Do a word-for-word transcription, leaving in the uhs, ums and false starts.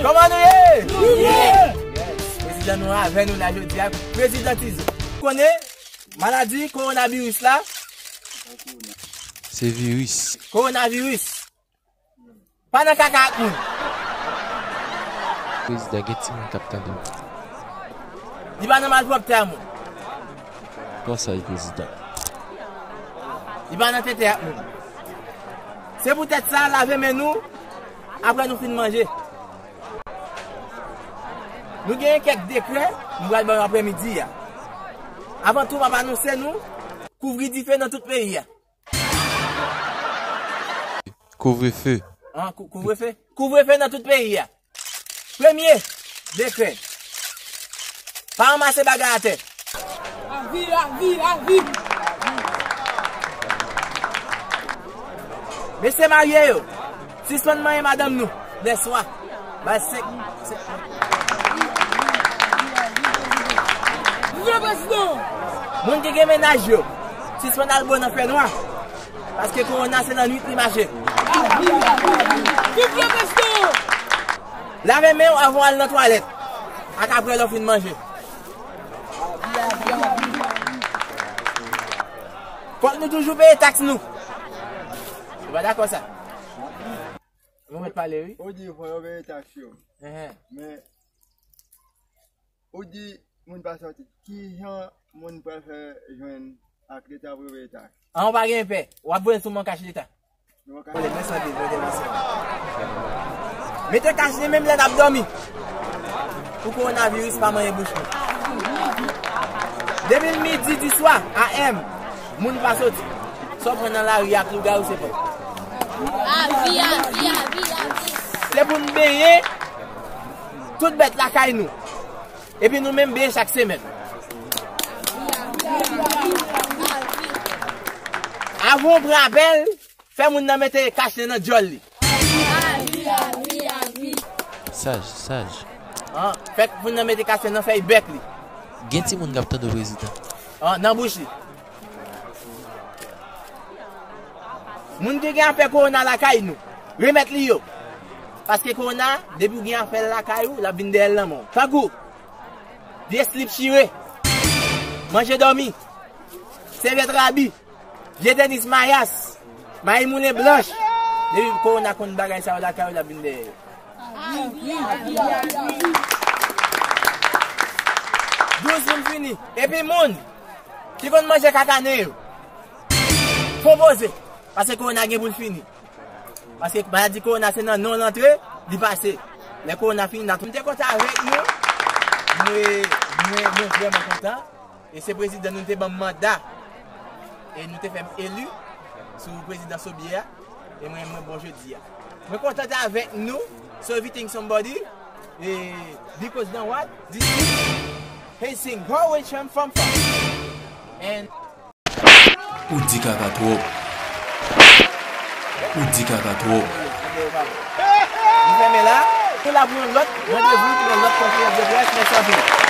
Kòman nou ye? Nou ye! Yes. Prezidan nou avè nou la jodi a. Prezidan Tizo. Konnen maladi kowonaviris la? Se viris. Kowonaviris. Pa nan kaka ak moun. Prezidan, gen timoun k ap tande w. Li pa nan malpwòpte a moun. Konsèy prezidan. Li pa nan tenten ak moun. Se poutèt sa, lave men nou apre nou fin manje. Nou genyen kèk dekrè nou pral ba yo aprèmidi a. Avan tou, m ap anonse nou kouvri dife nan tout peyi a. Kouvrefe. An, kou-, kouvrefe? Kouvrefe nan tout peyi a. Premye dekrè. Pa ranmase bagay atè. Lavi, lavi, lavi. Mesye marye yo, sispann manyen madanm nou lèswa. Bay senk, senk. Viv le prezidan! Moun ki gen mennaj yo, sispann al bwè nan fènwa. Paske kowona se nan nwit li mache. Viv le prezidan! Lave men w avan w al nan twalèt ak apre lè w fin manje. Fòk nou toujou peye taks nou. Ou pa dakò sa? Nou mèt pale, wi. Ou di fò yo peye taks yo. Enhen. Men, ou di moun pa sòti. Kijan moun pral fè jwenn ak leta pou yo peye taks? An, ou pa gen pè. W ap voye sou mwen kach leta. Mete kach li menm lè n ap dòmi. Pou kowonaviris pa manyen bouch nou. Depi midi di swa, A M, moun pa soti. Sa w pran nan lari ak lougawou se pa w. Avi, avi, avi, avi. Se pou n benyen tout bèt lakay nou. Epi nou menm benyen chak semèn. Avan w pran apèl, fè moun nan mete kach li nan djòl li. Saj, saj. An, fè moun nan mete kach li nan fèy bèk li. Gen timoun k ap tande w, prezidan. An, nan bouch li. Moun ki gen afè kowona lakay nou, remèt li yo. Paske kowona, depi w gen afè l lakay ou, l ap vin dèyè l nan men w. Tankou, vye slip chire, manje dòmi, sèvyèt rabi, vye tenis mayas, mayi moulen blanch. Depi kowona konn bagay sa yo lakay ou, l ap vin dèyè yo. Douz moun fini. Epi moun ki konn manje kakanen yo, fon poze. Paske kowona gen pou l fini. Paske maladi kowona se nan non l antre, li pase. Lè kowona fini, n a tou. M te kontan avèk nou. Mwen, mwen, mwen vrèman kontan. E se prezidan nou te ban m manda. E nou te fè m eli sou prezidan Sobyè a. E mwen, mwen bon jodi a. Mwen kontan te avèk nou. So if you think somebody, eh, because then what? This is Haitian Coalition from far. And Ou di kaka twòp. Ou di kaka twòp. Nou fèmen la. Nou la pou yon lòt randevou, pou yon lòt konferans de près. Mèsi anpil.